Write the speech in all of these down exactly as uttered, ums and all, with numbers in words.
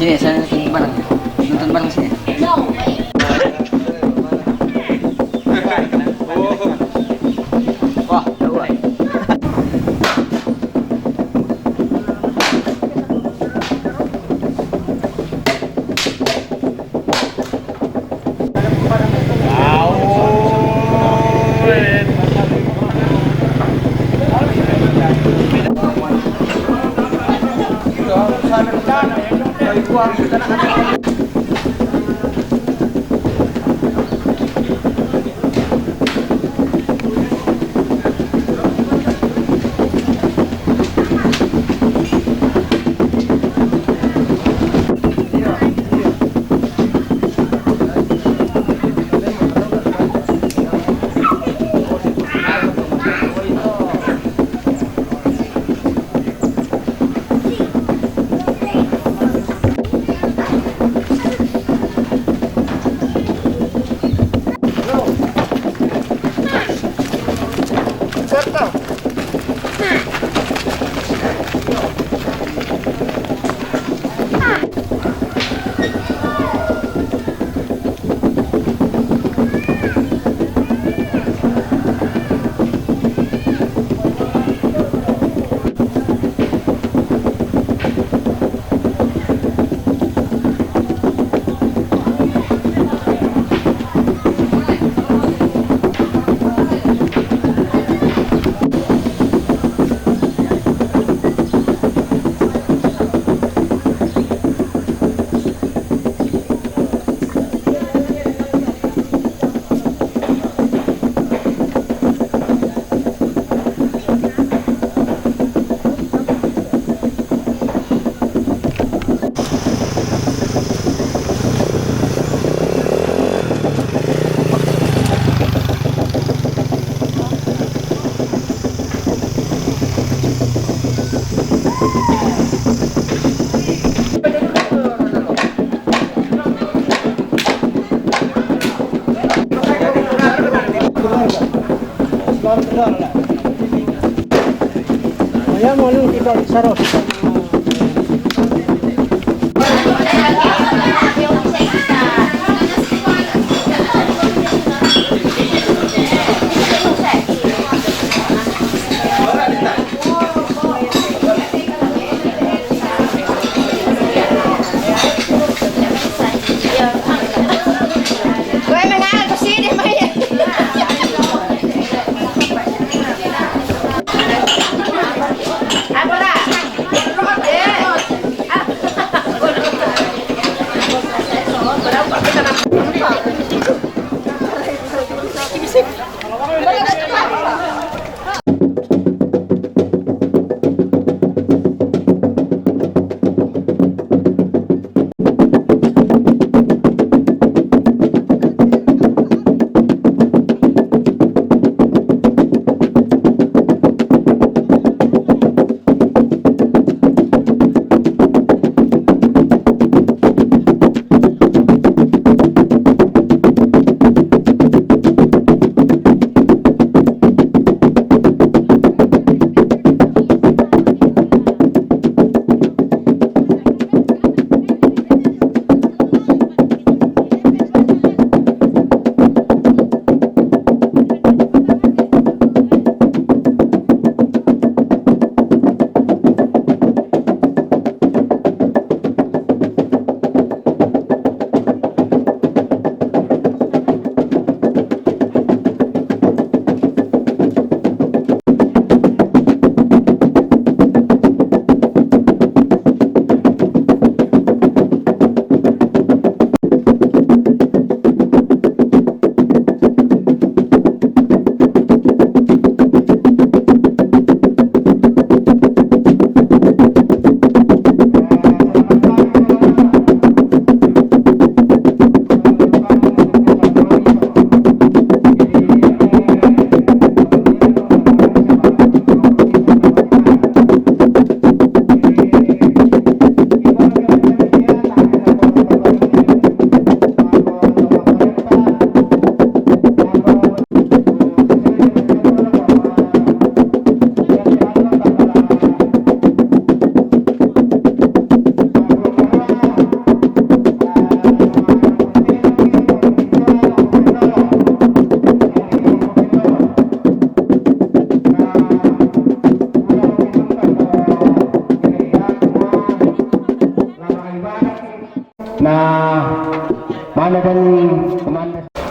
Sini, saya nonton bareng. Nonton bareng sini. Wah, jauh, ah. Ayan mo, ano, kita, saros.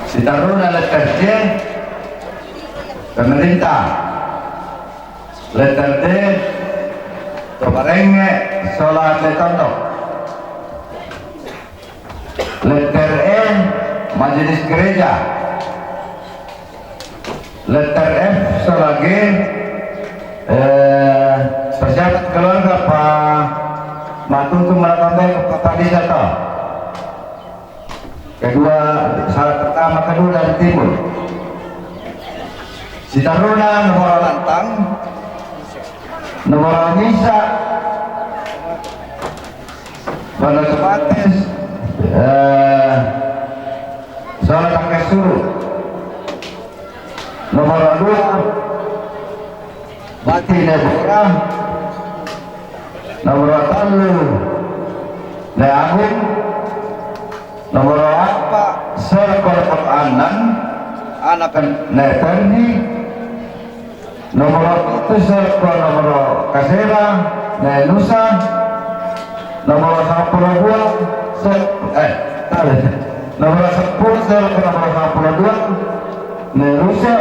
Sitaruna letter C, pemerintah. Letter D, to parenge sola te tondok. Letter E, majelis gereja. Letter F sola G, eh, persiapan keluarga pa matutu marakambe ke papa disa to. Kedua, salah pertama, kedua dari timur. Sitaruna nomor lantang, nomor misa, pada otomatis, eh, salah pakai suruh. Nomor dua, Bati ne Bura. Nomor tellu, ne Agung. Nomor empat, Selko Anan, anak ne Ferdi. Nomor pitu, Selko nomor Kasera, ne Nusa. Nomor sepuluh dua, Sel, eh, tabe. Nomor sepuluh, Selko nomor sepuluh dua, ne Nusa.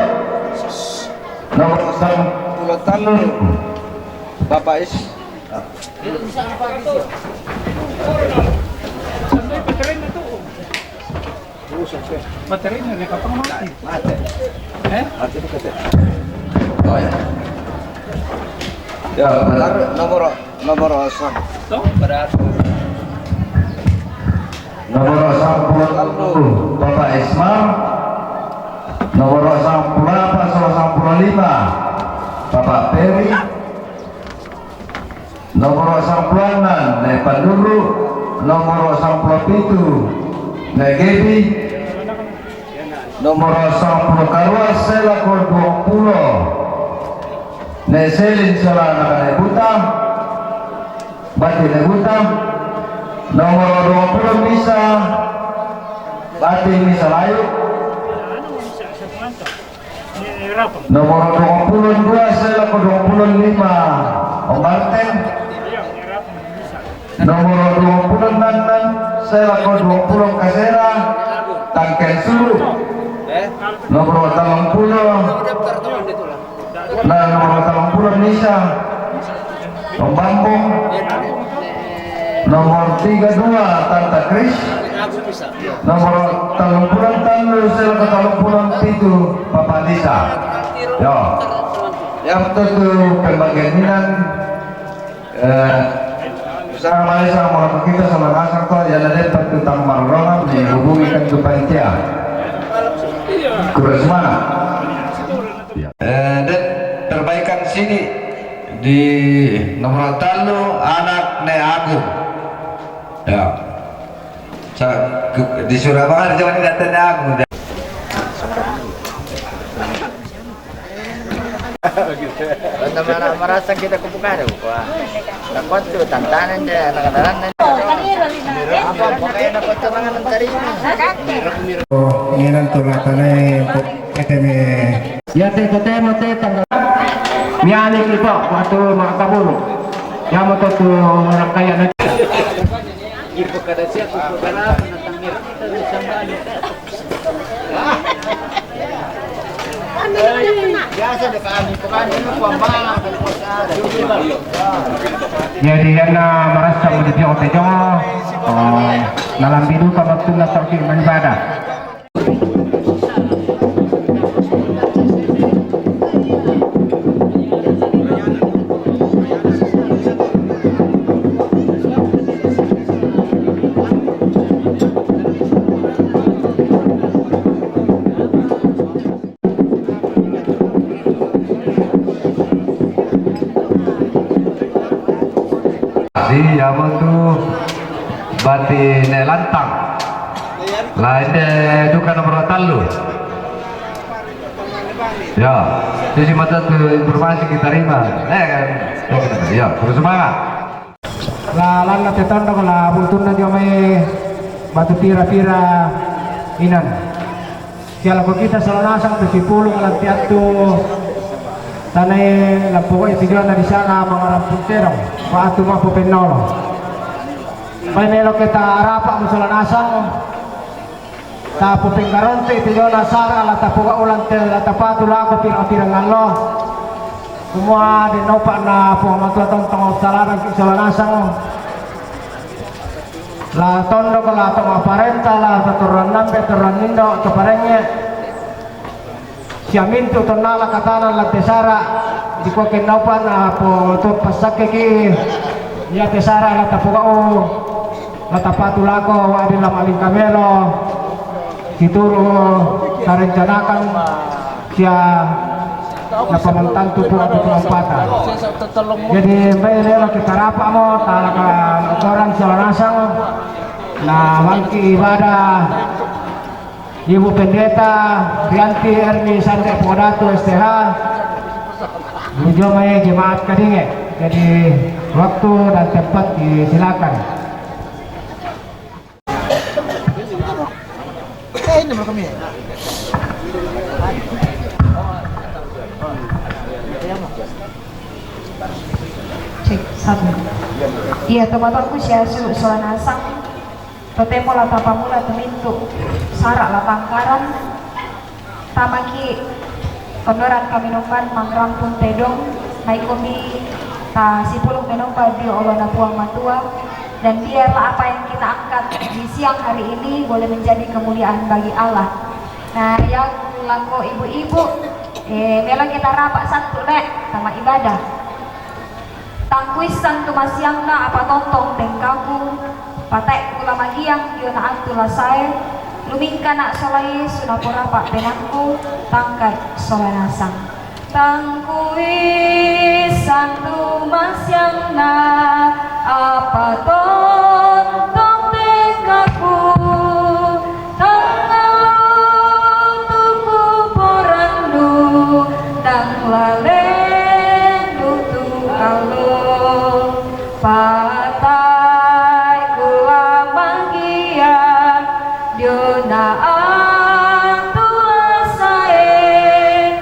Nomor sepuluh tellu, Bapak Is. Baterainya ada kapan mati? Mati. Eh? Mati itu kata. Oh ya. Ya, benar. Nomor, nomor kosong. Toh, benar. Nomor sepuluh, Bapak Ismar. Nomor sepuluh apa? Sepuluh lima, Bapak Peri. Nomor sepuluh enam, ne Panduru. Nomor sepuluh pitu, ne Gebi. Nomor sepuluh karua, Selko dua puluh, ne Selin sola anak ne Buta. Bati ne Buta. Nomor dua puluh misa, Bati misa layu. Nomor dua puluh dua, Selko dua puluh lima, Om Martin. Nomor dua puluh enam, Selko dua puluh Kasera, Tangken Sulu. Nomor delapan puluh, nah, nomor delapan puluh Nisa, Om Bambung. Nomor tiga dua, Tante Kris. Nomor telung puluh tellu, Selko telung puluh pitu, Papa Nisa. Yo. Yang tentu pembagian minang, eh, sama sama kita sama kasar to, ya, ada empat tutang marrongan, menghubungi kan ke panitia. Kurang semangat. Ya. Eh, dan perbaikan sini di nomor tellu, anak ne Agung. Ya. Sa-, ke-, di Surabaya, jangan datang Agung. Basta mara-, marasa kita kubuka ada, wah. Takut tu, tantangan dia, anak-anak. Apa, apa yang dapat tantangan nanti ini? Oh, ini nanti matanya, P T M. Ya, te, te, te, mo, te, tanggal. Miani kita, waktu makaburu. Ya, mo, te, tu, orang kaya nanti. Jadi, yana marasa mo di pio te jongo, oh, nalambi duka waktu na tauhid maibadah. Iya, betul. Bati ne lantang. Lah, ente duka nomor tellu. Ya, sisi mata tu informasi kita terima. Eh, kan? Ya, terus semangat. La lanna te tondok la butunna jo mai batu pira-pira inan. Sia lako kita sola nasang tu sipulung la piattu tanae la pokokna tujuanna disanga mangarampung tedong, pa attu mappo pennolo. Pai melo kita arapa mu sola nasang. Tapupingkaronti' ti jona sara' la tapoga'u lan te la tapatu lako piro tirang allo. Kumua dennopa na Puang Matua tontong salarang ki sola nasang. La tondoko la to ma'parenta la to torang nambe torang indo' to parengnge'. Sia mintu' tonnala katanan la te sara', dikua kennopa na po to passakkeki, ia te sara' la tapoga'u, la tapatu lako wa'di la ma'lingka melo, situru' tarencanakan sia napamantantu Puang Tuhan Pata. Jadi, mbai lelo kita rapa'mo, talaka otoran sola nasang, na bangki ibadah Ibu Pendeta Rianti Erni Sande Podatu S T H, Bujomai Jemaat Kadinge. Jadi waktu dan tempat disilakan. Eh, ini belum kami. Cek, satu. Iya, tomatoaku sia su sola nasang. Totemo la tapamula tu mintu' sara' la tangkaran. Tamaki' kondoran kaminomban mangrampun tedong, maikomi tasipulung menomba dio olona Puang Matua, dan biarlah apa yang kita angkat di siang hari ini boleh menjadi kemuliaan bagi Allah. Nah, ya, lako ibu-ibu, eh, melo kita rapa' sattu le tama ibadah. Tangkuissan tu masiangna apa tontong tengkaku, pate'ku la magiang diona attu lasae, lumingkana' sola Yesu naporapa' penangku, tangkai sola nasang. Tangkuissan tu masiangna apa tontong tengkaku, Tangalo tu kuporannu, nang lalennu tu allo. Patai kula manggia, diona antu asae.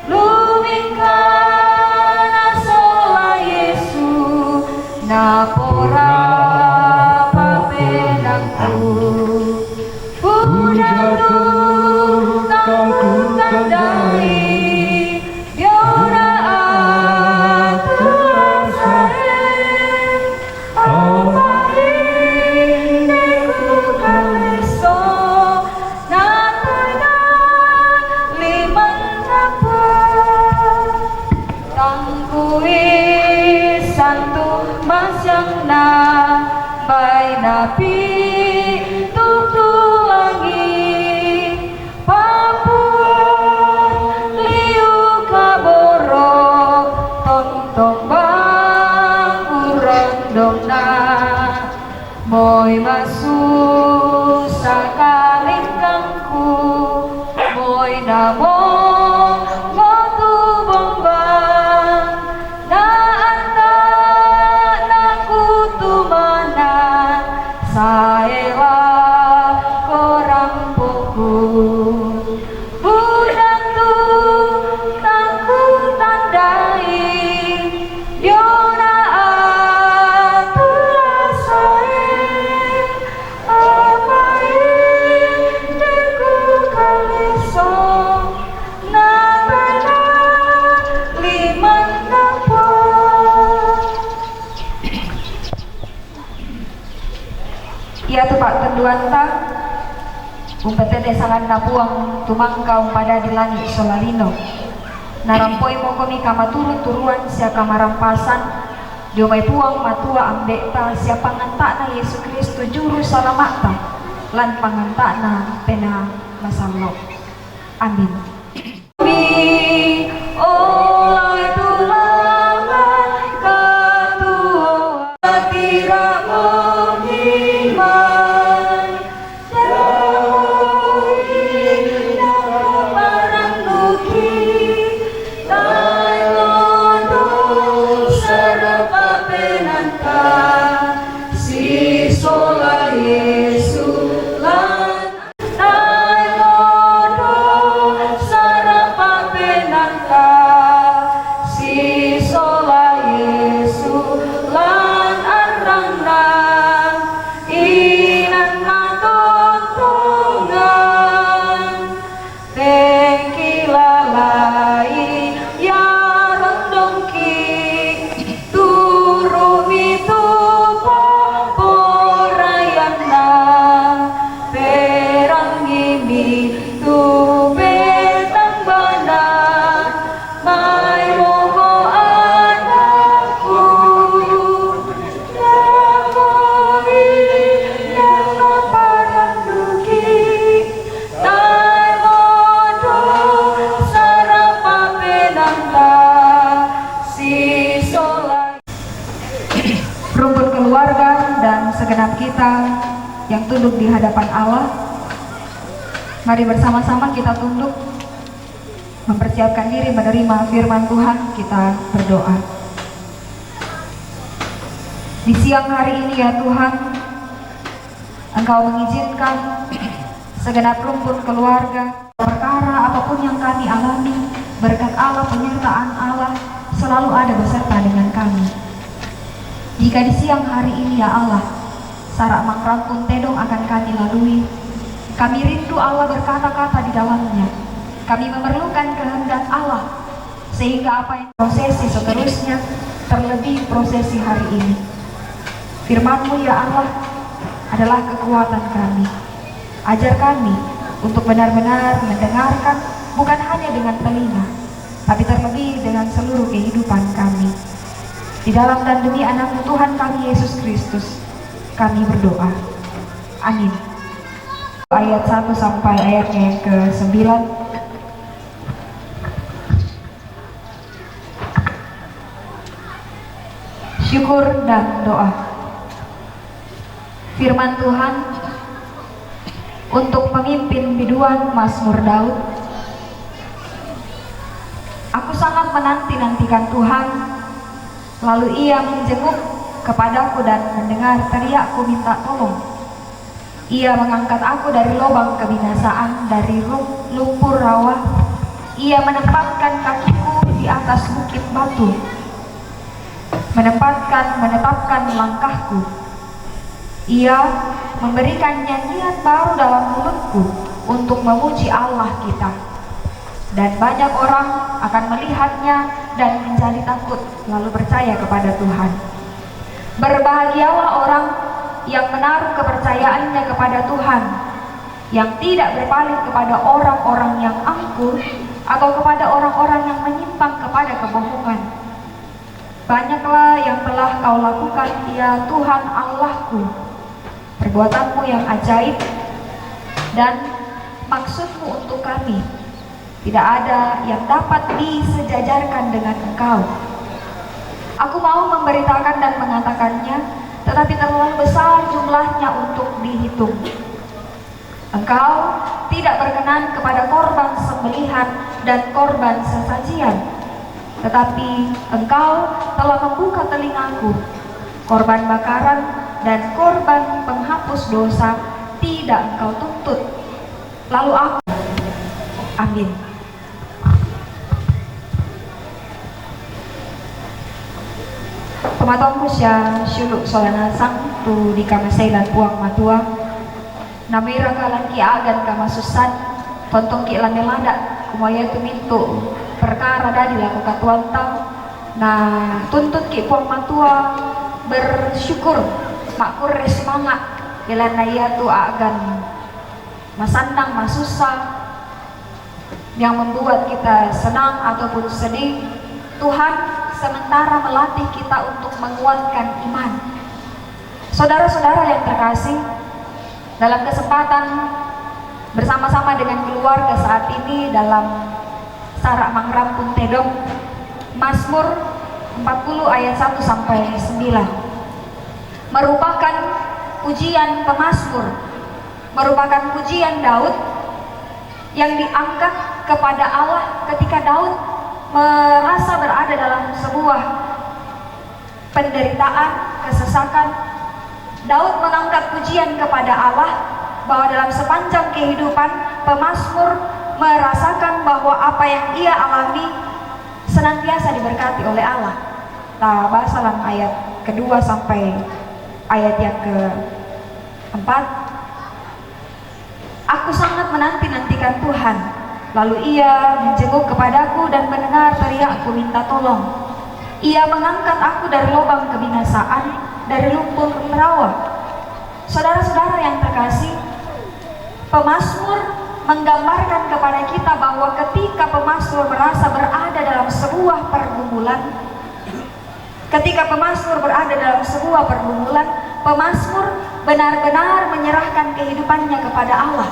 Lumingkana sola Yesu, napora papenangku. Puja tu tangku tandai, diona atu asae. Apa indeku kaleso, natana limanna Puang. Tangkuissan tu masiangna, baina pitu tu langi'. Papuang liu kaboro', tontong bang urondongna. Moi masussa kalingkangku, moi namongo tu bombang, na anta'na kutumana, sae lako rampoku. Buda tu tangku tandai, diona atu asae, apa indeku kaleso, natana limanna Puang. Iatu pa'tunduanta umpetete salanna Puang tumangka umpadadi langi' sola lino. Narampoimokomi kamaturu-turuan sia kamarampasan dio mai Puang Matua Ambe'ta sia Panganta'na Yesu Kristu Juru Salama'ta, lan panganta'na Penaa Masallo'. Amin. Mi olai tu lalan katuoan, tira'mo mi mai, daoi na kuparannuki, tae' londo sara' papenanta, sisola Yesu lan Tae' londo Di hadapan Allah, mari bersama-sama kita tunduk, mempersiapkan diri menerima firman Tuhan. Kita berdoa. Di siang hari ini, ya Tuhan, Engkau mengizinkan segenap rumpun keluarga, perkara apapun yang kami alami, berkat Allah, penyertaan Allah selalu ada beserta dengan kami. Jika di siang hari ini, ya Allah, sarak mangrampun tedong akan kami lalui, kami rindu, Allah, berkata-kata di dalamnya. Kami memerlukan kehendak Allah, sehingga apa yang prosesi seterusnya, terlebih prosesi hari ini. Firman-Mu, ya Allah, adalah kekuatan kami. Ajar kami untuk benar-benar mendengarkan, bukan hanya dengan telinga, tapi terlebih dengan seluruh kehidupan kami. Di dalam dan demi Anak-Mu, Tuhan kami, Yesus Kristus, kami berdoa. Amin. Ayat satu sampai ayatnya yang kesembilan. Syukur dan doa. Firman Tuhan untuk pemimpin biduan, Mazmur Daud. Aku sangat menanti-nantikan Tuhan, lalu Ia menjenguk kepadaku dan mendengar teriakku minta tolong. Ia mengangkat aku dari lubang kebinasaan, dari ru-, lumpur rawa. Ia menempatkan kakiku di atas bukit batu, menempatkan, menetapkan langkahku. Ia memberikan nyanyian baru dalam mulutku untuk memuji Allah kita. Dan banyak orang akan melihatnya dan menjadi takut, lalu percaya kepada Tuhan. Berbahagialah orang yang menaruh kepercayaannya kepada Tuhan, yang tidak berpaling kepada orang-orang yang angkuh atau kepada orang-orang yang menyimpang kepada kebohongan. Banyaklah yang telah Kau lakukan, ya Tuhan Allahku, perbuatan-Mu yang ajaib dan maksud-Mu untuk kami. Tidak ada yang dapat disejajarkan dengan Engkau. Aku mau memberitakan dan mengatakannya, tetapi terlalu besar jumlahnya untuk dihitung. Engkau tidak berkenan kepada korban sembelihan dan korban sesajian, tetapi Engkau telah membuka telingaku. Korban bakaran dan korban penghapus dosa tidak Engkau tuntut. Lalu aku, amin. Pematonku sia syuluk sola nasang tu dikamasei lan Puang Matua. Namiraka lan ki agan kamasussan, tontongki lan ne lada, kumua iatu mintu perkara dadi lako katuoanta, na tuntutki Puang Matua bersyukur, makkurre sumanga, belanna iatu agan masannang, masussa, yang membuat kita senang ataupun sedih, Tuhan sementara melatih kita untuk menguatkan iman. Saudara-saudara yang terkasih, dalam kesempatan bersama-sama dengan keluarga saat ini dalam Sarak Mangrampun Tedong, Mazmur empat puluh ayat satu sampai sembilan merupakan pujian pemazmur, merupakan pujian Daud yang diangkat kepada Allah ketika Daud merasa berada dalam sebuah penderitaan, kesesakan. Daud mengangkat pujian kepada Allah bahwa dalam sepanjang kehidupan, pemazmur merasakan bahwa apa yang ia alami senantiasa diberkati oleh Allah. Ta basa lan ayat kedua sampai ayat yang keempat. Aku sangat menanti-nantikan Tuhan. Lalu Ia menjenguk kepadaku dan mendengar teriakku minta tolong. Ia mengangkat aku dari lubang kebinasaan, dari lumpur rawa. Saudara-saudara yang terkasih, pemazmur menggambarkan kepada kita bahwa ketika pemazmur merasa berada dalam sebuah pergumulan, ketika pemazmur berada dalam sebuah pergumulan, pemazmur benar-benar menyerahkan kehidupannya kepada Allah.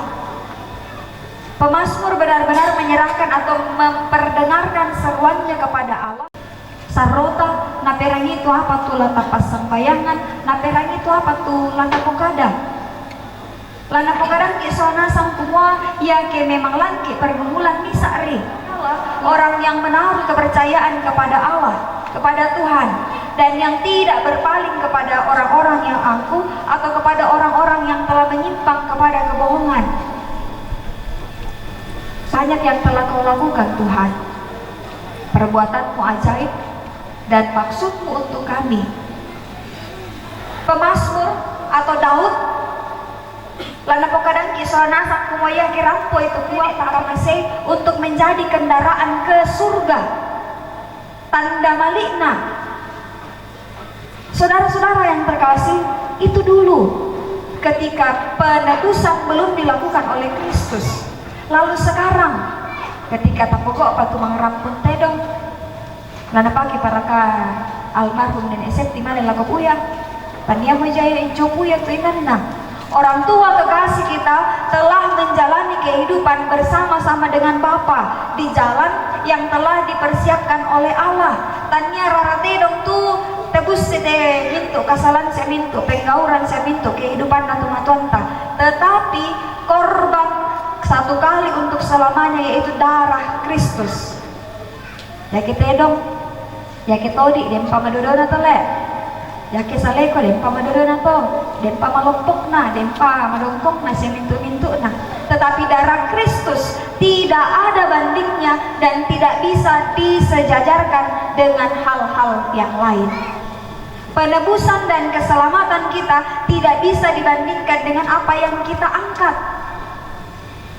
Pemazmur benar-benar menyerahkan atau memperdengarkan seruannya kepada Allah. Sarrota, naperangi tu apa tu la tapassambayangan, naperangi tu apa tu la tapokada. Lanapokadangki' sola nasang kumua iake memang langki' pergumulan misa' ri. Orang yang menaruh kepercayaan kepada Allah, kepada Tuhan, dan yang tidak berpaling kepada orang-orang yang angkuh atau kepada orang-orang yang telah menyimpang kepada kebohongan. Banyak yang telah kau lakukan, Tuhan. Perbuatanmu ajaib dan maksudmu untuk kami. Pemazmur atau Daud lanapokadangki' sola nasang kumua iake rampo itu Puang Pakamasei untuk menjadi kendaraan ke surga. Tanda mali'na. Saudara-saudara yang terkasih, itu dulu ketika penebusan belum dilakukan oleh Kristus. Lalu sekarang, ketika tapogo'pa tu mangrampun tedong, lanapake paraka almarhum Nene' Septi male lako Puang, tania mo jai injo Puang tu inanna. Orang tua kekasih kita telah menjalani kehidupan bersama-sama dengan Bapa di jalan yang telah dipersiapkan oleh Allah. Tania rara tedong tu tebus sia te mintu' kasalan sia mintu', penggauran sia mintu', kehidupanna tu matuanta. Tetapi korban satu kali untuk selamanya, yaitu darah Kristus. Iake tedong, iake todi', dempa madodona tole. Iake saleko, dempa madodona to. Dempa maloppokna, dempa madongkokna, sia mintu'-mintu'na. Tetapi darah Kristus tidak ada bandingnya dan tidak bisa disejajarkan dengan hal-hal yang lain. Penebusan dan keselamatan kita tidak bisa dibandingkan dengan apa yang kita angkat.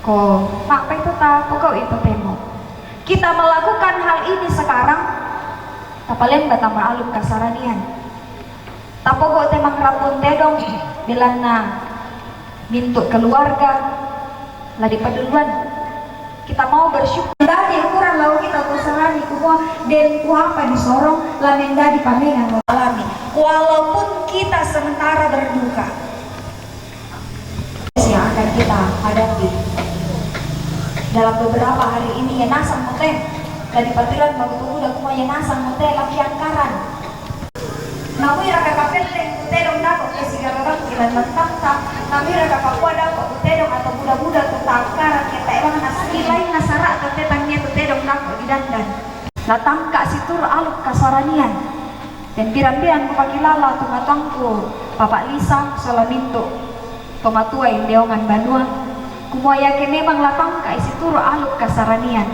Ko, ma'pa itu tapogau'i totemo. Kita melakukan hal ini sekarang, tapalemba tama aluk kasaranian. Tapogau' te mangrampun tedong, belanna mintu' keluarga la dipaduluan. Kita mau bersyukur. Dadi ukuran lao kita to sarani kumua den kuapa disorong la mendadi pamengang alami. Walaupun kita sementara berduka. Yang akan kita hadapi dalam beberapa hari ini, ya nasang mo te, la dipatiloang mako tu buda kumua ya nasang mo te la kiangkaran. Namuiraka kapelleng tu tedong dako' ke sigararangki lan lantanta, namuiraka pakua dako' tu tedong atau buda-buda tu taangkaran ke tae' bang nasang lain nasara' tu te tangngia tu tedong dako' didandan. La tangka' situru' aluk kasaranian. Pembirang-birang kupakilala tu matuangku, Papa Lisa, sola mintu' tomatua indeongan banua, kumua iake memang la tangka'i situru' aluk kasaranian,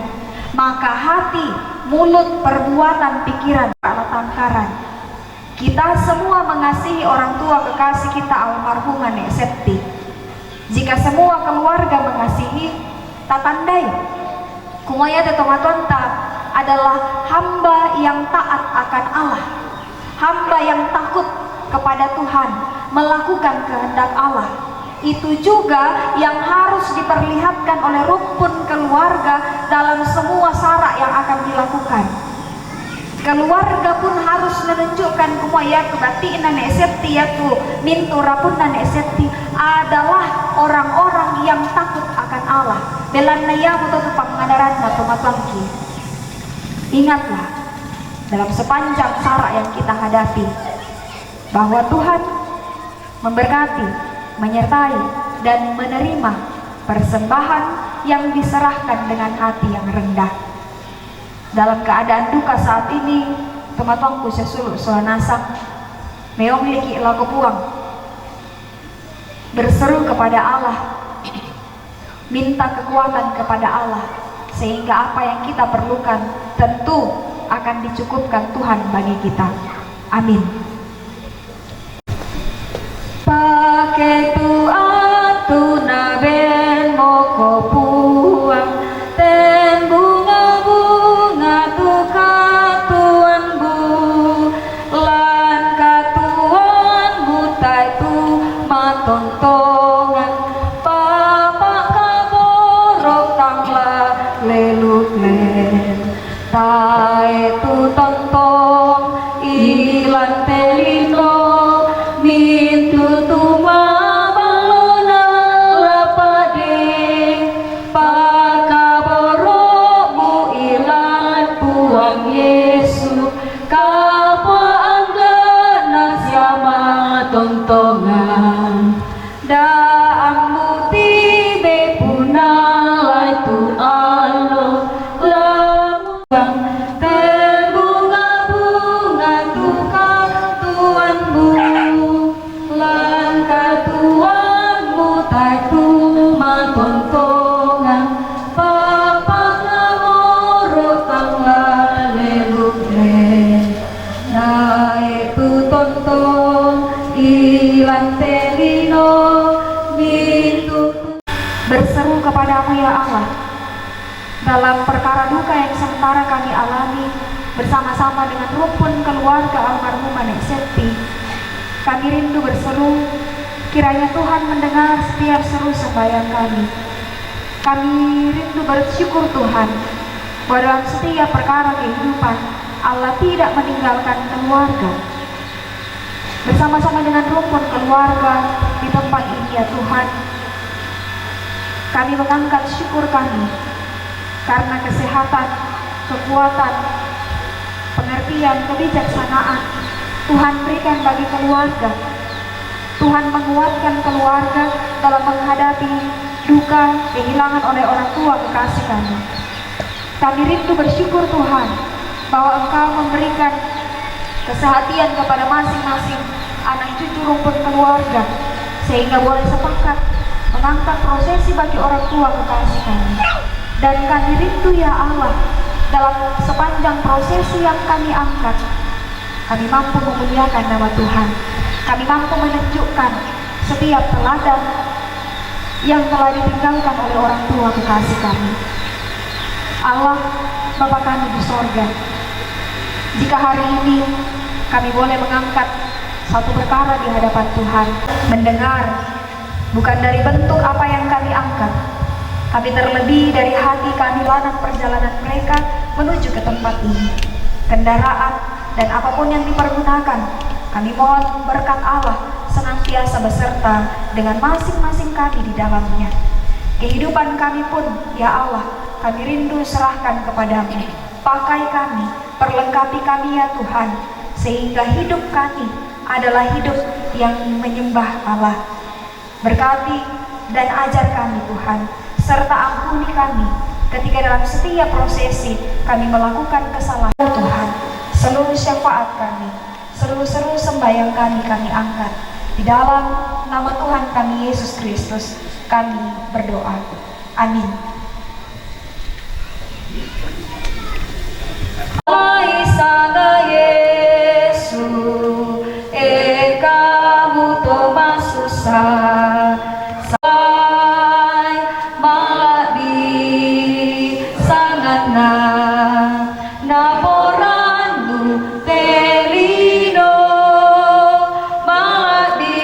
maka hati, mulut, perbuatan, pikiran la tangkaran. Kita semua mengasihi orang tua kekasih kita almarhumah Nek Septi. Jika semua keluarga mengasihi, tatandai kumua iate tomatuanta adalah hamba yang taat akan Allah, hamba yang takut kepada Tuhan, melakukan kehendak Allah. Itu juga yang harus diperlihatkan oleh rukun keluarga dalam semua sara' yang akan dilakukan. Keluarga pun harus menunjukkan kumua iatu bati'na Nek Septi, iatu mintu' rapunna Nek Septi adalah orang-orang yang takut akan Allah. Belanna iamoto tu pangadaranna tomatuangki. Ingatlah, dalam sepanjang sara' yang kita hadapi, bahwa Tuhan memberkati, menyertai, dan menerima persembahan yang diserahkan dengan hati yang rendah. Dalam keadaan duka saat ini, tomatuangku sesulu sola nasang, meongliki lako Puang, berseru kepada Allah, minta kekuatan kepada Allah, sehingga apa yang kita perlukan tentu akan dicukupkan Tuhan bagi kita. Amin. Pake tu atu naben moko Puang, ten bunga-bunga tu katuoanmu, lan katuoanmu tae' tu matontongan, papa' kaboro' tang la leluk len. Tae' tu tontong ilan te Allah, dalam perkara duka yang sementara kami alami bersama-sama dengan rumpun keluarga almarhumah Nek Septi, kami rindu berseru, kiranya Tuhan mendengar setiap seru sembahyang kami. Kami rindu bersyukur Tuhan, bahwa dalam setiap perkara kehidupan, Allah tidak meninggalkan keluarga. Bersama-sama dengan rumpun keluarga di tempat ini, ya Tuhan, kami mengangkat syukur kami karena kesehatan, kekuatan, pengertian, kebijaksanaan Tuhan berikan bagi keluarga. Tuhan menguatkan keluarga dalam menghadapi duka kehilangan oleh orang tua kekasih kami. Kami rindu bersyukur, Tuhan, bahwa Engkau memberikan kesehatan kepada masing-masing anak cucu rumpun keluarga, sehingga boleh sepakat mengangkat prosesi bagi orang tua kekasih kami. Dan kami rindu, ya Allah, dalam sepanjang prosesi yang kami angkat, kami mampu memuliakan nama Tuhan. Kami mampu menunjukkan setiap teladan yang telah ditinggalkan oleh orang tua kekasih kami. Allah, Bapa kami di sorga, jika hari ini kami boleh mengangkat satu perkara di hadapan Tuhan, mendengar bukan dari bentuk apa yang kami angkat, tapi terlebih dari hati kami, lanan perjalanan mereka menuju ke tempat ini. Kendaraan dan apapun yang dipergunakan, kami mohon berkat Allah senantiasa beserta dengan masing-masing kami di dalamnya. Kehidupan kami pun, ya Allah, kami rindu serahkan kepadamu. Pakai kami, perlengkapi kami, ya Tuhan, sehingga hidup kami adalah hidup yang menyembah Allah. Berkati dan ajar kami, Tuhan, serta ampuni kami ketika dalam setiap prosesi kami melakukan kesalahan. Tuhan, seluruh syafaat kami, seluruh seru sembahyang kami, kami angkat di dalam nama Tuhan kami, Yesus Kristus, kami berdoa. Amin. Maisana Yesu, eka muto masusa, sai malabi sangana, naporanu telino, malabi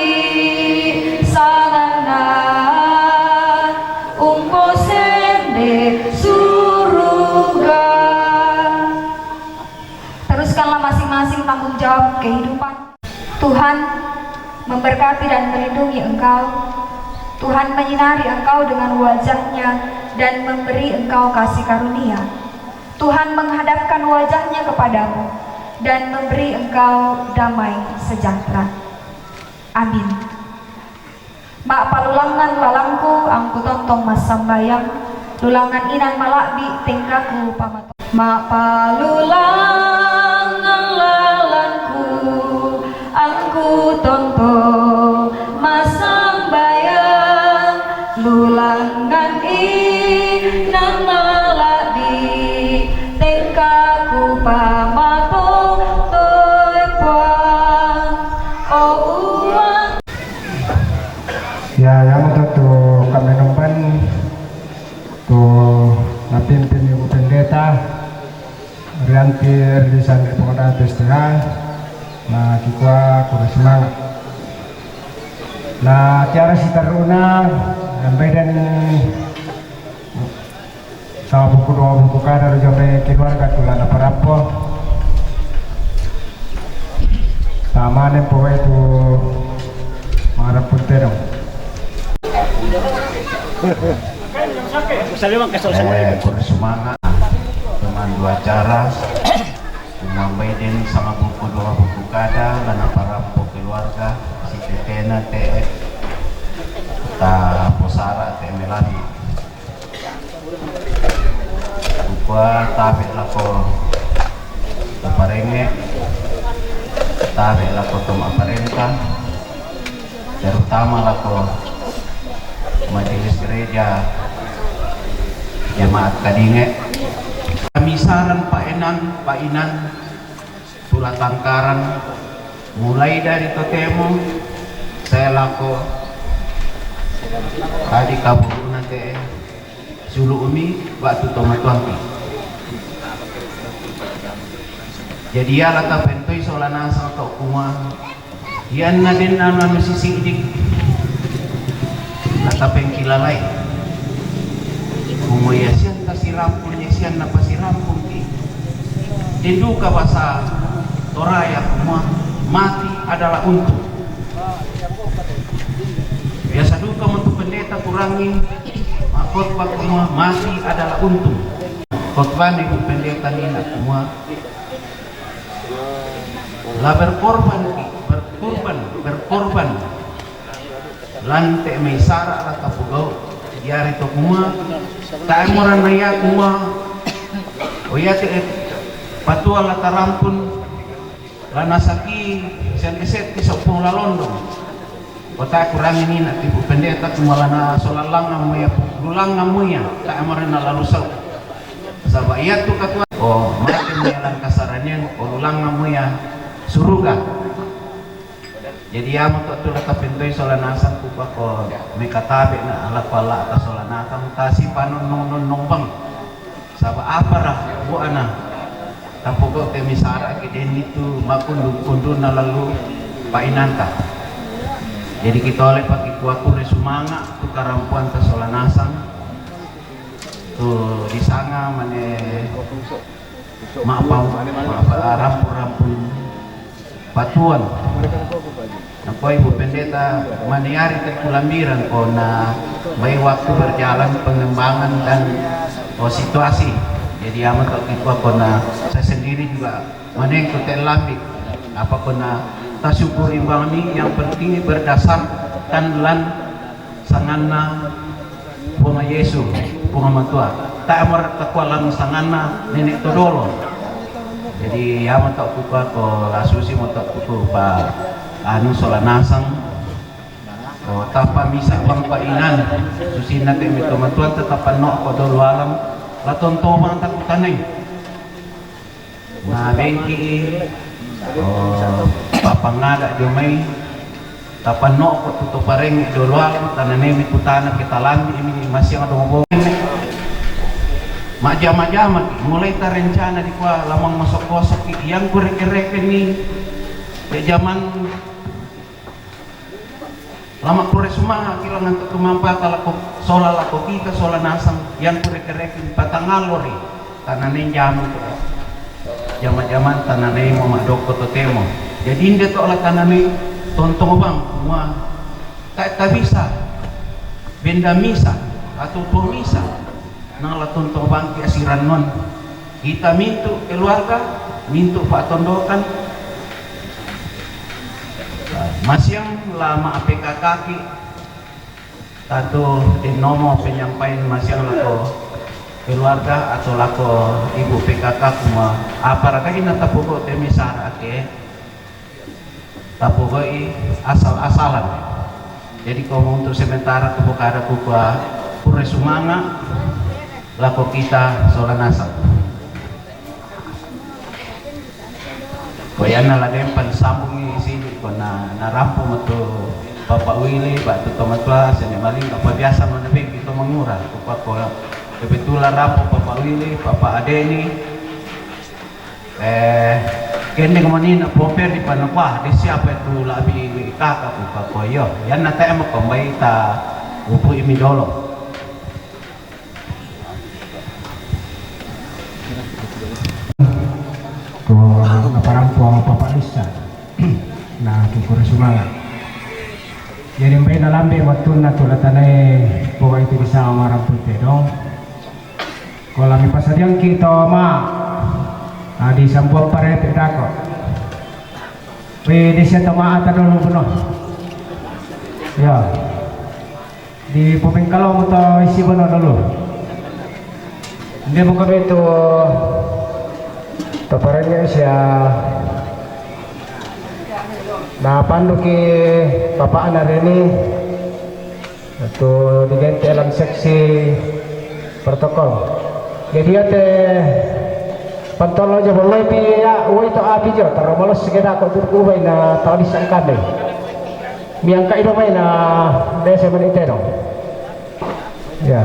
sangana, ungko sende suruga. Teruskanlah masing-masing tanggung jawab kehidupan. Tuhan memberkati dan melindungi engkau. Tuhan menyinari engkau dengan wajahnya dan memberi engkau kasih karunia. Tuhan menghadapkan wajahnya kepadamu dan memberi engkau damai sejahtera. Amin. Mapalulangan lalangku angku tontong masambayang, lulangan inan mala'bi tengkaku pamato. Mapalulangan lalangku angku tontong masambayang, lulangan inan mala'bi tengkaku pamato toi Puang. O Uang. Ya, yang untuk tu kami numpan tu napimpin Ibu Pendeta Rianti Rizal di Pengoda P S T H, na kikua kura semangat. Na tiara si taruna, yang beden Sabuku dua buku kada ru jamai keluarga tu lana parappo. Tamane powe tu marapun tedong. Eh, kurang semangat. Teman dua acara. Umambai den sama buku dua buku kada lana parappo keluarga si tetena te ta posara te melani. Upah tabe lako taparenge, tabe lako toma parenta, terutama lako majelis gereja jemaat Kadinge. Kami saran Pak Enan, Pak Inan, Tula Tangkaran, mulai dari totemo, saya lako tadi kaburu nanti. Julu umi ba'tu tomatuangki. Jadi iala tapentoi sola nasang to kuma, ianna denna anu sisiddi natapengkilalai. Kuma ia sian tasirampun, ia sian napasirampungki. Den duka bahasa Toraya kuma mati adalah untung. Biasa duka mo tu pendeta kurangi makhotbah kuma mati adalah untung. Khotbah ni tu pendeta ni nak kuma la berkorban, berkorban, berkorban. Lante mai sara la tapogau diari to kuma. Tae moranna ia kuma. O ia te patua la tarampun. Lana saki sian S T sepuluh lalondong. Kota kurangi ni nak tipu pendeta cuma lana sola langamu ia, lulangamu ia, tak amare na lalu sau. Saba ia tu katua, oh, mati mu ia langkasaranian, oh, lulangamu ia suruga. Jadi ia moto tu la tapentoi sola nasang kupa ko mekatabe na ala kuala ta sola nasang tasi panon nong nong nong bang. Saba apara buana tapogau te misara ki den itu makundung-kundung na lalu painanta. Jadi kita oleh paki kuaku re sumanga tu karampuan ta sola nasang tu disanga mane mapau mapa rampu-rampu patuan. Nakoi Bu Pendeta, maniari te kulambiran kona bai waktu berjalan pengembangan dan, oh, situasi. Jadi amat waktu itu kona saya sendiri juga manengko te lambi. Apa kona tasyukuri bang ni yang penting berdasarkan lan sanganna Puang Yesu, Puang Matua. Tak amar takua lam sanganna nenek todolo. Jadi ia mo tak kupa ko lasusi mo tak kupa anu sola nasang. Oh, tapa misa bang pa inan susi na te mito matua tetap no ko dolo alam laton to bang takutanai. Na bengki, oh, papangada jomai tapanoko tu topareng doloaku tananemi kutana ke talambi imi masiang domo. Majama-jama mulai tarencana di kua lamang masok-kosok yang kureke-reke ni. Ke zaman Lama kure sumanga kilangan tu tumampata lako sola lako kita sola nasang yang kure kereki patangalori tanah nenjamu tu. Jama-jaman tanah nemo madoko totemo. Jadi inde to la tanah ne tontong bang mua tak tak bisa benda misa atau tua misa. Nang la tontong bangki asirannon. Kita mintu keluarga, mintu patondokan. Masiang lama P K K ki, tantu denomo penyampaian masiang lako keluarga atau lako ibu P K K kuma apa raga ina tapuko demi sara ake. Tapogoi asal-asalan. Jadi komo untuk sementara kupokada kukua pure sumanga lako kita sola nasang. Koyana la dempan sambungi sini kona narampu metu Papa Willy batu tomatua sene maling apa biasa mana bengki to mangura kukua kola. Kebetulan rampu Papa Willy, Papa Adeni, Eh, kene kemoni na pomper di panakwa, di siapa itu labi kaka ku kakoyo. Yan na tema kombai ta upu imi dolo. Ko naparampu ang Papa Lisa. Na kukure sumanga. Jadi mbai na lambe matunna tulatanai poga itu bisa marampu te dong. Kola mi pasadiang kita ma. Adi sambuang parete dako. Wih, di siya tama ata dulu buno. Ya. Di puping kalau moto isi buno dulu. Dia buka betu. Taparanya siya. Nah, panduki bapak anak ini. Tu digente lan seksi protokol. Jadi ate pantolo aja boleh pi ya, woi to abi jo, taro malos segeda ko turku bai na tadi sangkande. Miangka ido bai na dese menite dong. Ya.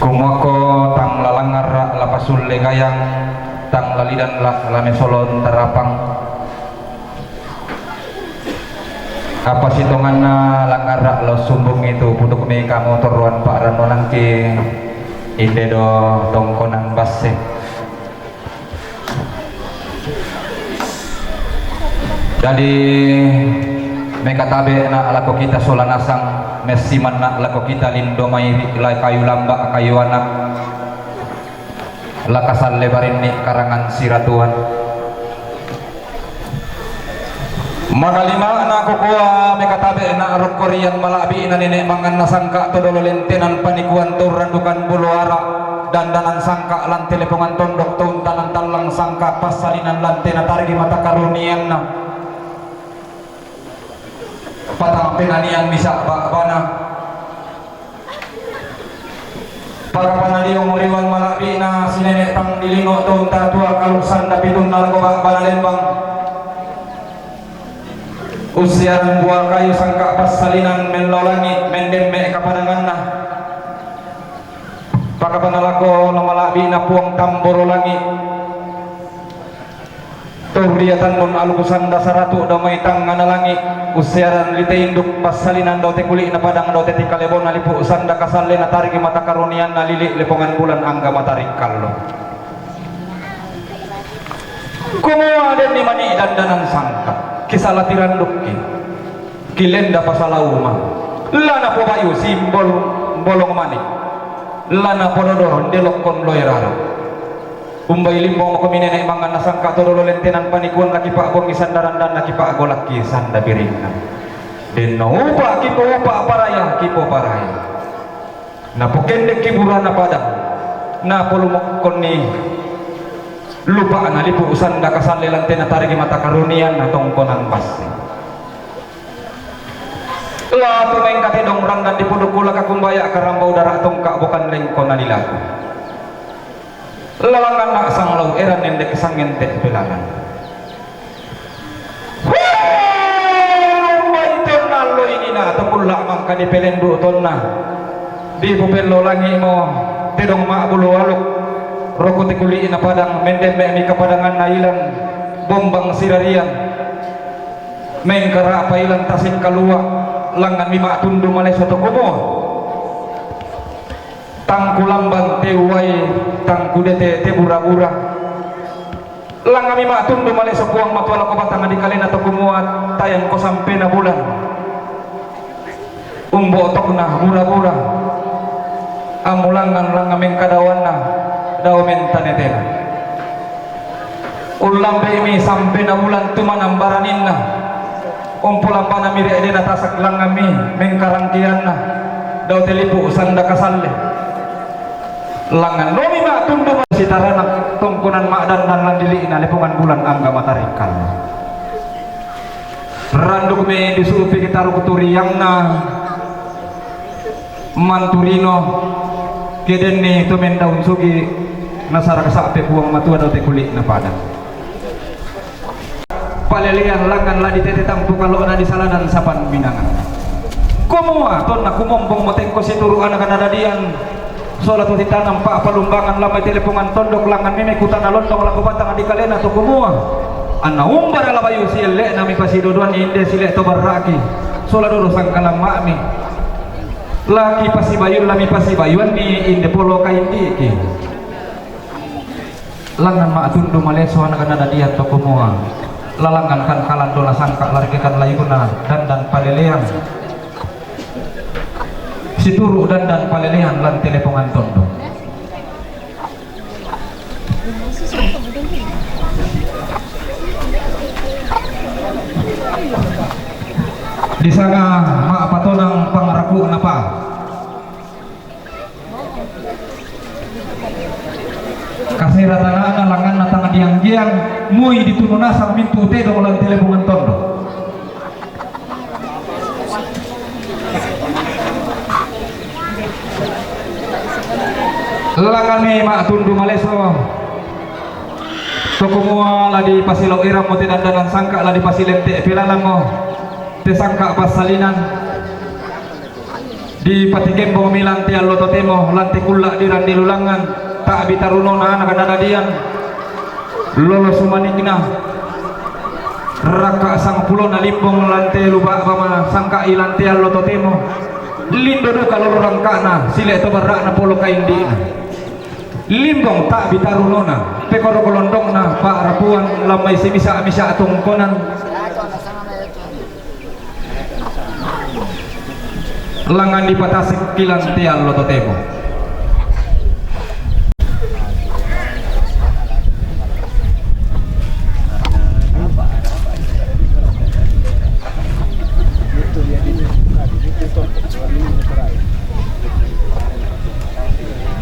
Kumako tang la langngarra' la pasulle gayang, tang la lidanla la mesolon tarapang. Apa sitonganna langngarra' la ussumbungngi tu pudukmi kamu torroan pa'rannunangki, inde do tongkonan basse. Dadi mekatabe'na' lako kita sola nasang, messimanna' lako kita lindo mai ri la kayu lamba' kayu ana', la kasalle barinni karangan siratuan. Makalima'na kukua mekatabe'na' rokko rian mala'bi'na nene' manganna sangka' to dolo lentenan panikuan to randukan bulu ara', dandanan sangka' lante lepongan tondok to untanan tallang sangka' passalinan lante natarigi mata karunianna. Patang penanian misa' ba'bana. Pakapanaliong riwan mala'bi'na sinene' tang dilingo' to unta tua kalu sanda pitunna lako ba'bana lembang. Ussiaran bua kayu sangka' passalinan mello langi' mendemme' kapananganna. Pakapanalako lo mala'bi'na Puang tamboro langi'. Turria tannun aluku sanda saratu' dao mai tangngana langi', ussiaran lite induk passalinan dao te kuli'na padang dao te tikalebona lipu' sanda kasalle natarigi mata karunianna lili' lepongan bulan angga matarik kallo. Kumua denni mani' dandanan sangka', kisala tirandukki, kilenda pasalauma, la napobayu simbol bolong mani', la napododo ndelokkon loe rara. Umbai limbong mako minene' manganna sangka' to dolo lentenan panikuan laki pa'bongi sanda randan laki pa'golakki sanda birinna. Denno upa' kipoupa' paraya kipoparaya. Napokendekki burana padang. Napolumokonni lupa'na lipu' sanda kasalle lante natarigi mata karunianna tongkonan basse. La tu mengkatedong randan dipudukku laka kumbaya karambau dara tongka' bokan lengko nalilaku. Lalanganna sanglau eran nende' sangente' pelalan. Wee! Umbai tonna allo inina to kulla' mangka dipelendu' tonna. Dipupello langi'mo tedong ma'bulu aluk. Roko te kuli'na padang, mendemme' mi kapadanganna ilan bombang sirarian. Mengkara' pa ilan tasik kalua', langngan mi ma'tundu maleso to kumua. Tang kulamban te uwai, tang kudete te bura-bura. Langngan mi ma'tundu maleso Puang Matua lako batang dikalena to kumua, tayangko sampena bulan. Umbo'tokna bura-bura. Ammulangngan langngan mengkadaoanna, dao mentanetena. Ullambe'mi sampena bulan tumanang baraninna. Umpolambana mi re'dena tasak langngan mi mengkarangkeanna. Dao telipu sanda kasalle. Langngan lomi ma'tundu ma-, sitarana tongkonan ma'dandan lan dili'na lepongan bulan angga matarikkalna. Randukmi disu'upi kitaruk turiangna manturino, kedenni to mendaun sugi nasara kasa'pe Puang Matua dao te kuli'na padang. Palelean langngan la ditete tampu kalo'na di saladan sapan binangan. Kumua, tonna kumombong mo tengko situru' anaka nadadian, sola to titanang pa'palumbangan lan mai te lepongan tondok langngan mi mekutana londong lako batang dikalena to kumua. Anna umbara la bayu sielle'na mipasidodoanni inde sile' to barra'ki, sola dodo sangkalamma'mi. Laki pasibayun la mipasibayuanni inde polo kaindi'ki. Langngan ma'tundu maleso anaka nadadian to kumua, lalangngan kan kalandona sangka' larikekan layuna dandan palelean. Situru' dandan palelean lan te lepongan tondok. Disanga ma'patonang pangaraku'na pa. Kasera tana'na langnganna tang dianggeang, moi ditunu nasang mintu' tedong lan te lepongan tondok. Langnganmi ma'tundu maleso to kumua, la dipasilo' erammo te dandanan sangka', la dipasilente' pelalammo te sangka' passalinan. Dipatikembongmi lan te allo totemo, lan te kulla' dirandi lulangngan, ta'bi tarunona anaka nadadian, lolo sumanikna, rakka' sangpulona limbong lan te luba'ba masangka'i lan te allo totemo, lindo duka lolo rangka'na, sile' to barra'na polo kaindi'na. Limbong ta'bi tarunona, pekoroko londongna, pa'rapuan lan mai simisa'-misa' tongkonan. Langngan dipatasik kilan te allo totemo.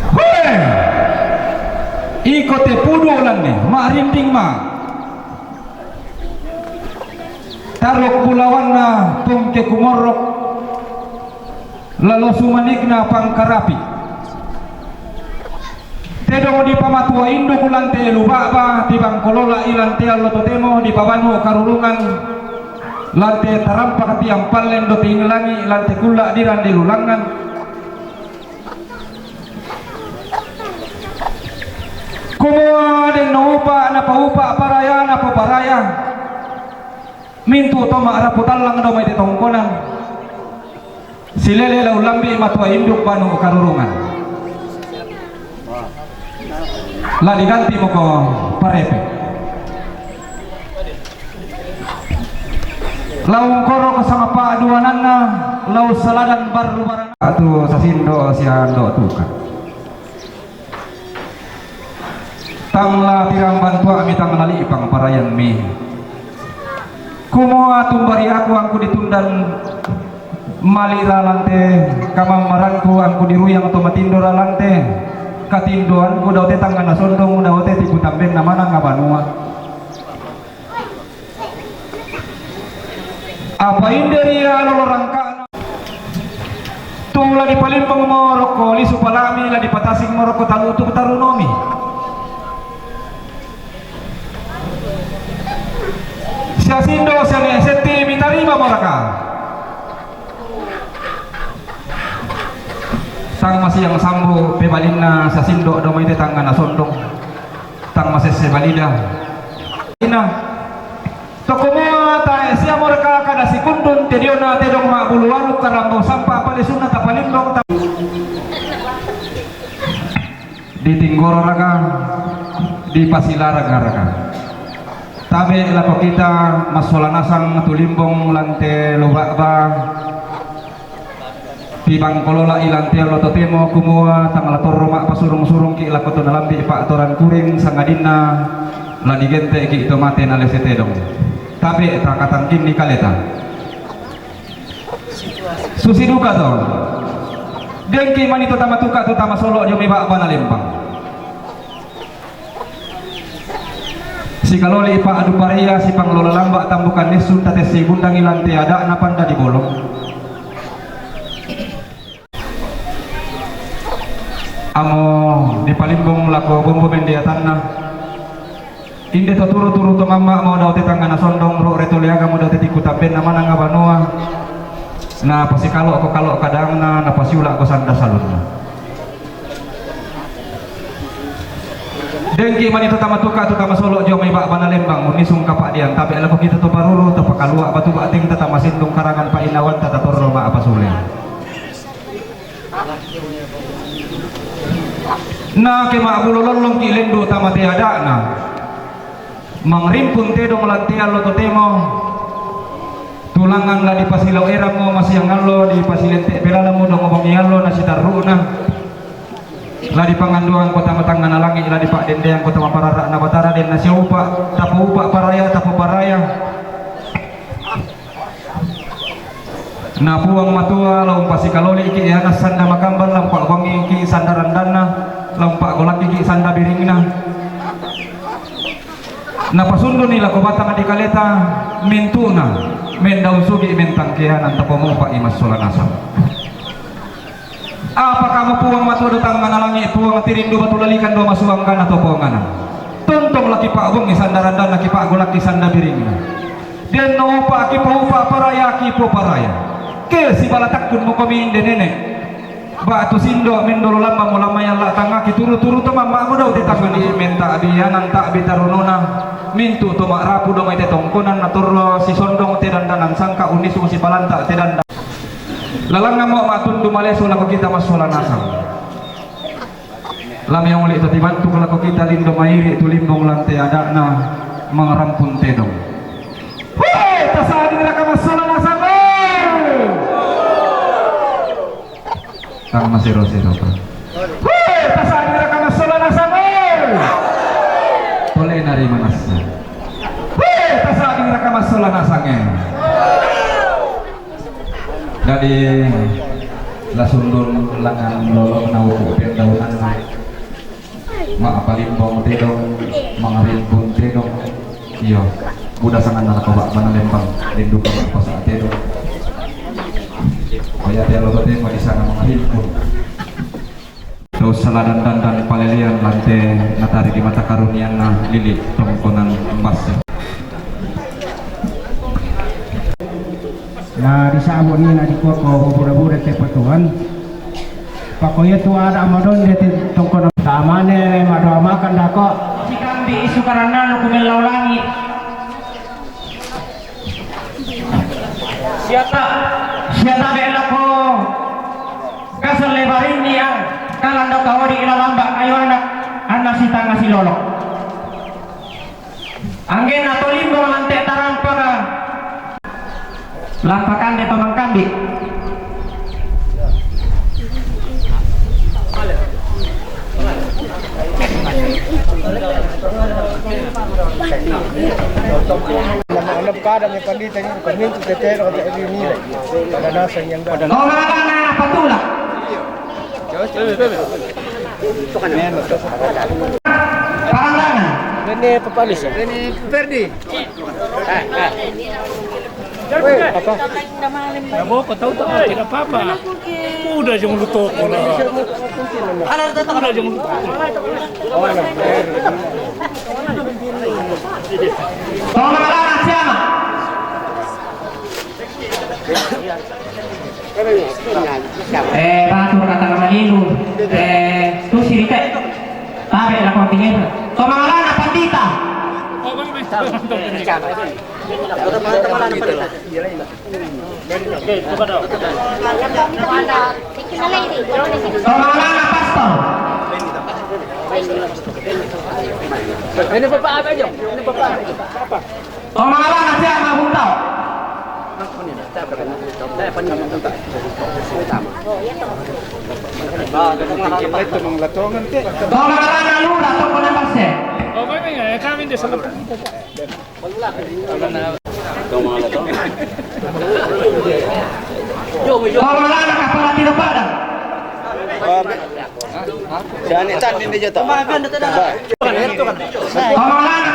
Hoe! Iko te pudu lanne, ma'rinding ma. Taruk bulawanna pungke kumorrok, lalo sumanikna pangkarapi. Tedong dipamatua induk lan te luba'ba, tibangkolola ilan te allo totemo, dipabanu karurungan lan te tarampak tiang pallen do tinlangi lan te kulla' dirandi lulangngan. Kumua denno upa' napaupa' paraya napoparaya, mintu' to ma'rapu tallang dao mai te tongkonan. Silele la ullambi' matua induk banu karurungan. La diganti moko parepe. La ungkoroko sangapa duananna, la ussaladan barru barang. Atu sasindo siando tuka. Tang la tiramban tua'mi, tang la li'pang parayanmi. Kumua tumbari aku angku ditundan mali' ra lan te kamammarangku, angku diruyang to matindo ra lan te katindoanku, dao te tangnga nasondong, dao te tipu tambenna manang abanua. Apa inde ria lolo rangka'na? Tu la dipalimbang mo rokko lisu pala'mi, la dipatasik mo rokko talutuk tarunomi. Sia sindo sia ne' setti mitarima mo raka? Tang masiang sambu pebalinna sasindo' do mai te tangngana sondong. Tang masesse balida. Ina. Tokomoa tae' sia morka kada sikundun te diona tedong ma'bulu walu karambau sampa palisunna tapalimbong ta-, di tinggoro raga, di pasilarang raga. Tabe' lako kita massola nasang tu limbong lan te lu ba'ba. Tibang kolola ilan te allo totemo kumua tang la torro ma'pasurung-surungki' lako to nalambi' pa'toran kuring sangadinna la digente'ki' to mate nalese tedong. Tabe' takatangkinni kaleta. Susi duka to. Dengki' mani to tamatuka' to tamasolo' dio mai ba'bana lembang. Sikaloli' pa'du paria sipanglola lamba' tambukan nissun tatessi gundangi lan te ada'na panda di bolong. Amo dipalimbong lako bombo mendeatanna. Inde to turu-turu to mamma' mo dao te tangngana sondong ro' reto leaga mo dao te tikku tambenna manang abanua. Na pasikalo'ko kalo' kadangna, na pasiula'ko sanda salunna. Dengki' mani to tamatuka' to tamasolo' dio mai ba'bana lembang, unnisung kapa'dian tabe' lako kita to paruru, to pakalua' batu ba'teng, ta tamasindung karangan pa'inawanta, tatorro ma'pasule. Na ke ma'bulo lollongki' lendu' tama te ada'na. Mangrimpun tedong lan te allo totemo. Tulangan la dipasilo erammo masiang allo, dipasilente' belalammo dongo bongi allo na sitarru'na. La dipanganduangko tama tangngana langi', la dipa'dendeangko tama parara'na Batara, den nasiupa', tapoupa' paraya, tapoparaya. Na Puang Matua la umpasikaloli'ki' anak sanda makamban, la umpa'bangiki' sanda randanna, la umpa'golakkiki' sanda biringna. Napasunduni lako batang di kaleta mintu'na, mendaun sugi' mentang keanan tapomopa'i massola nasang. Apakah mo Puang Matua do tangngana langi', Puang tirindu batu lalikan do masuanggana to ponganan. Tontong la kipa'bongi sanda randanna, kipa'golakki sanda biringna. Denno upa' kipoupa' paraya kipoparaya. Ke sibala takkun mokomi inde nene'. Ba'tu sindo' mendolo lamba mo lamayan la tangngaki turu-turu to mamma' mo dao te tangngana menta'bi anan ta'bi tarunona. Mintu' to ma'rapu do mai te tongkonan natorro sisondong te dandanan sangka' unnisung sipalanta' te danda. Lalangngammo ma'tundu malesu lako kita massola nasang. La meongli' to tibantuk lako kita lindo mairi' tu limbong lan te ada'na mangarampun tedong. Hoi, tasadingraka massola nasang, eh! Tang masiro-siro, Pak. Hoi, tasadingraka massola nasang, eh! Tole nari manassa. Hoi, tasadingraka massola nasang, eh! Dadi la sundun langngan lolo nauku' pendaunanna. Ma'palimbong tedong, mangarimpun tedong. Iyo, buda sanganna lako ba'bana lembang, lindupa ma'pasa' tedong. Oya te allo totemo disanga mangarimpun. Tau saladan dandan palelean lan te natari di mata karunianna lili' tongkonan mbasse. Na disabo' ni na dikua ko buda-buda te patuan. Pako iya tu ada' madonde te tongkonan. Tamane madoa makan dako'. Sikambi isu karannanu kumellau langi'. Siata, siata be' lako kaselle barinni ang kalando kawodi' ila lamba' kayu anak anna sitanga silolo. Anggenna to limbong lan te tarampaka. Lampakan de to mangkambi. Nama anak kada me pandita ni kami tu tetero te ini. Pada nasa yang dah. Toma na patula. Parang lana. Ini papalis ya. Ini Ferdi. Apa? Naboko tau tau, tidak apa-apa. Udah jangan lu toko lah. Udah jangan lu toko. Tolong anak siapa? Eh, batur kata nama Hindu. Tong mangalana pastor. Ini bapak apa aja? Ini bapak. Tong mangalana siapa buntau? Tong mangalana lura tong kona base. Oh, kami nggak ya, kami di sana. Tong mangalana kapala tino padang. Sani tanding di jatuh. Tong mangalana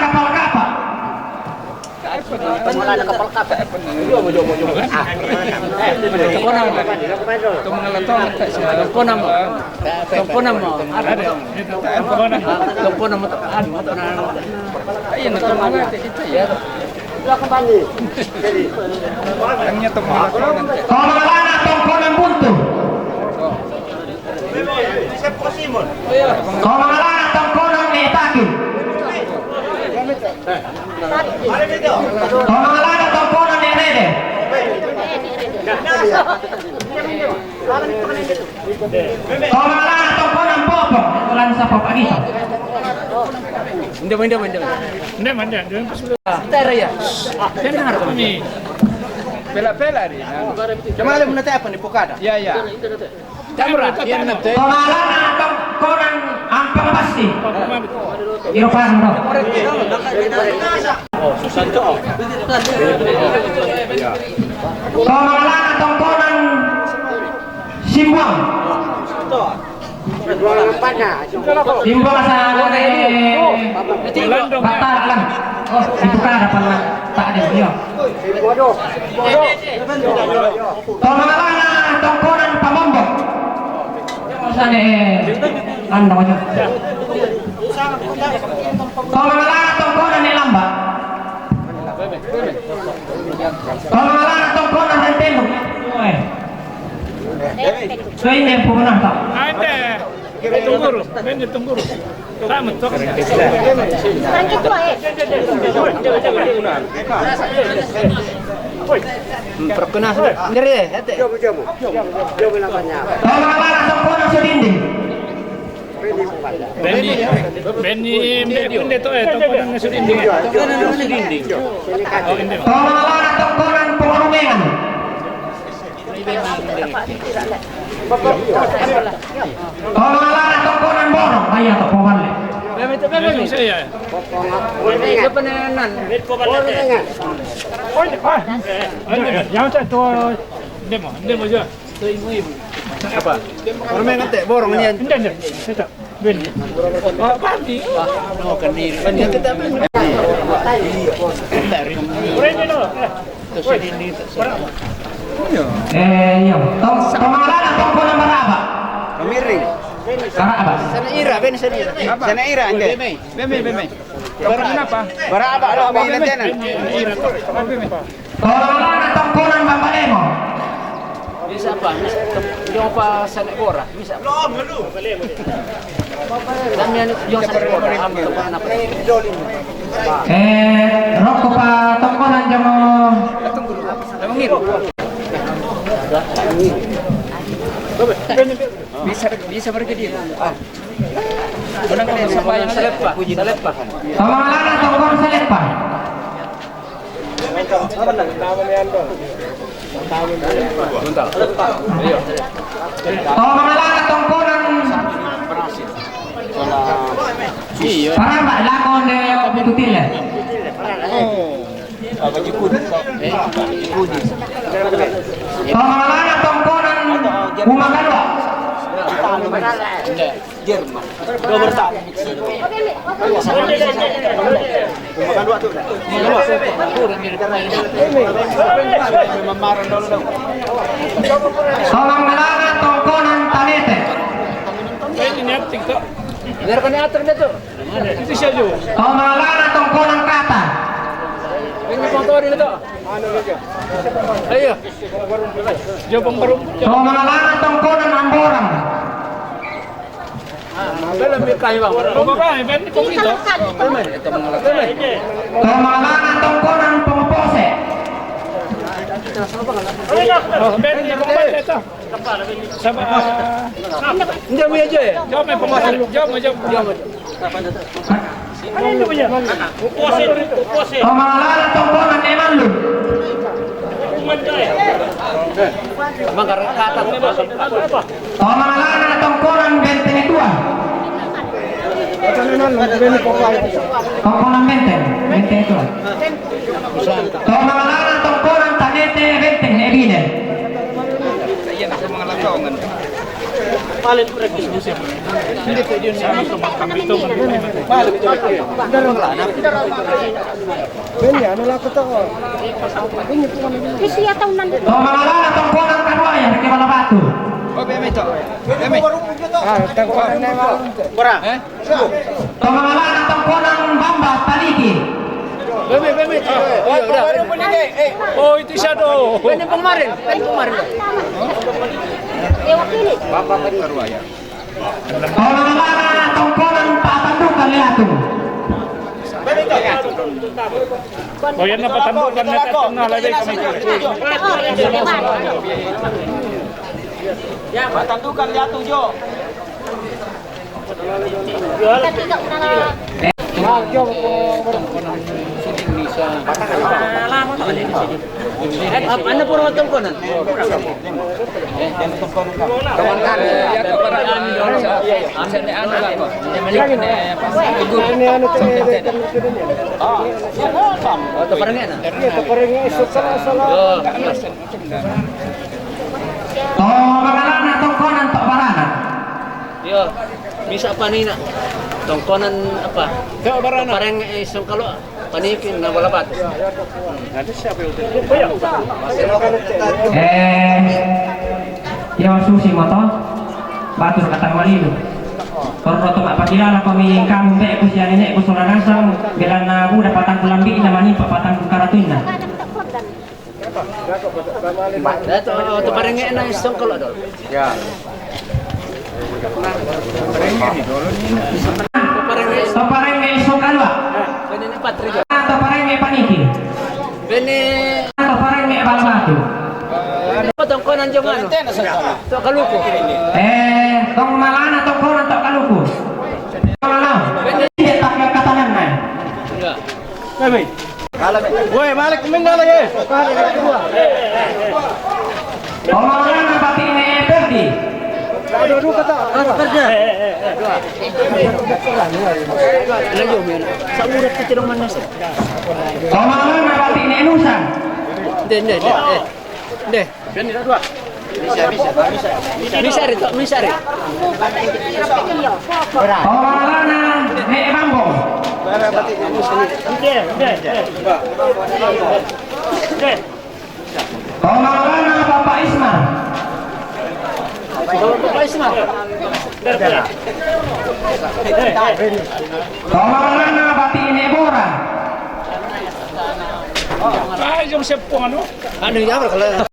kapala kapa. Tong mangalana kapala kapa. Tong mangalana tong kona mo. Tong kona mo. Tong kona mo. Anu, tong mangalana kita ya. Tong mangalana tong kona buntu. Tong mangalana tong kona ni taki. Tong mangalana tong kona ni rede. Tong mangalana tong kona popo. Lan sapa pagi. Inde, inde, inde. Inde, inde. Tera ya. Dengar kami. Pela-pela di. Cuma le muna tapa ni pokada. Ya, ya. Tong mangalana tong kona ampang pasti. Iro paham dong. Tong mangalana tong kona simbuang. Simbuang sa batal lang. Oh, itu kan ada pala. Tak ada, iya. Tong mangalana tong kona pamombong. Sane, ando aja. Tong mangalana tong kona ni lamba. Tong mangalana tong kona rentenu. Oe. Soine puna ta. Ande. Tungguru, bende tungguru. Sama, toh. Perkenas, ndere, ete. Tong mangalana tong kona sudindi. Beni, beni, bende to, eh, tong kona sudindi. Tong mangalana tong kona pongorumengan. Tong mangalana tong kona borong, ayo to pongale. Memang saya. Yang satu. Demo, demo aja. Apa? Borong ni. Inde, inde. Sita. Ben. Oh, pandi. Oh, kenir. Pandi kita ben. Urene no. Eh, iya. Tong, tong mangalana tong kona baraba. Kamiring. Baraba. Sana ira, ben sana ira. Sana ira, ande. Beme, beme. Baraba kenapa? Baraba lo, beme, beme. Tong mangalana tong kona bambalemo. Bisa apa? Bisa apa sana bora? Bisa. Kami anu, yung sa likod, ah, may tungkol na pala. Eh, roko pa tong kona jamo. Bisa, bisa pergi dia. Ah. Unang ka sa bayan, sa lepa, sa lepa. Tong mangalana tong kona sa lepa. Tong mangalana tong kona paramba, lakon de Bukutile. Tong mangalana tong kona Uma Kadua. Jerman. Dua berta. Bukan dua tu. Memang marah dulu dong. Tong mangalana tong kona Tanete. Ini niat TikTok. Biar kena atur dia tu. Itu siapa tu? Tong mangalana tong kona Kata. Ini foto dia tu. Ayo. Jopong baru. Tong mangalana tong kona Namborang. Belum, Bang. Belum, Bang. Ini kok gitu? Belum. Belum. Tongkongan tongkonan pengepose. Oh, Ben, ini pengepose itu. Sama, ah, Ini mau aja ya? Jom, eh, pemotong. Jom, jom, jom. Tomangalana tongkonan Emanlu. Tomangalana tongkonan Benteng Tua. Tongkonan Benteng, Benteng Tua. Tomangalana tongkonan Tanete Benteng Ebine. Bini, anu laku to. Bini, bukan ini. Isi ya tahunan itu. Tomangalana tongkonan Karuaya, Reke Balabatu. Oh, beme to. Beme. Ah, tongkonan Emanlu. Eh? Tomangalana tongkonan Bamba Paliki. Beme, beme. Oh, iya, udah. Oh, itu shadow. Beme kemarin, beme kemarin. Bamba Paliki. Tomangalana tongkonan Patandukan Liatu. Oh, yan na Patandukan na tayo na lagi kami. Patandukan Liatu, Jo. Eh, ap-, ano po ang tungkunan? Tomangalana tongkonan Tobarana. Yo, misa panina. Tongkonan apa? Tobarana. Pareng, eh, sungkalo, panikin na wala batu. Eh, yo, susi mo to. Batu katang malilu. Porro to mapakilala ko mi kamu be ku siani ne ku sura nasang, belana bu dapatan kulambi na mani papatan ku karatuina. Dato, to parenge na isong kalo do. Ya. To parenge isong kalo. Bene ni patri. To parenge paniki. Bene. To parenge balabatu. Potong konan jong anu. To kaluku. Eh, tong malana tong konan to kaluku. Malana. Bene. Dia tak katanan na. Ya. Woi, balik minggal lagi. Pemahaman apa ini, Ferdi? Aduh, aduh, kata. Aduh, kerja. Lagi, Om, ya. Samurat kita dong, mana, sih? Pemahaman apa ini, Nusan? Deh, deh, deh, deh. Deh. Misa, misa, misa. Misa ri to, misa ri. Tomalana, ne bambo. Tomalana, Bapak Isma. Bapak Isma. Tomalana, Bapak Nebora. Ay, yung sepong ano? Ano yung kalau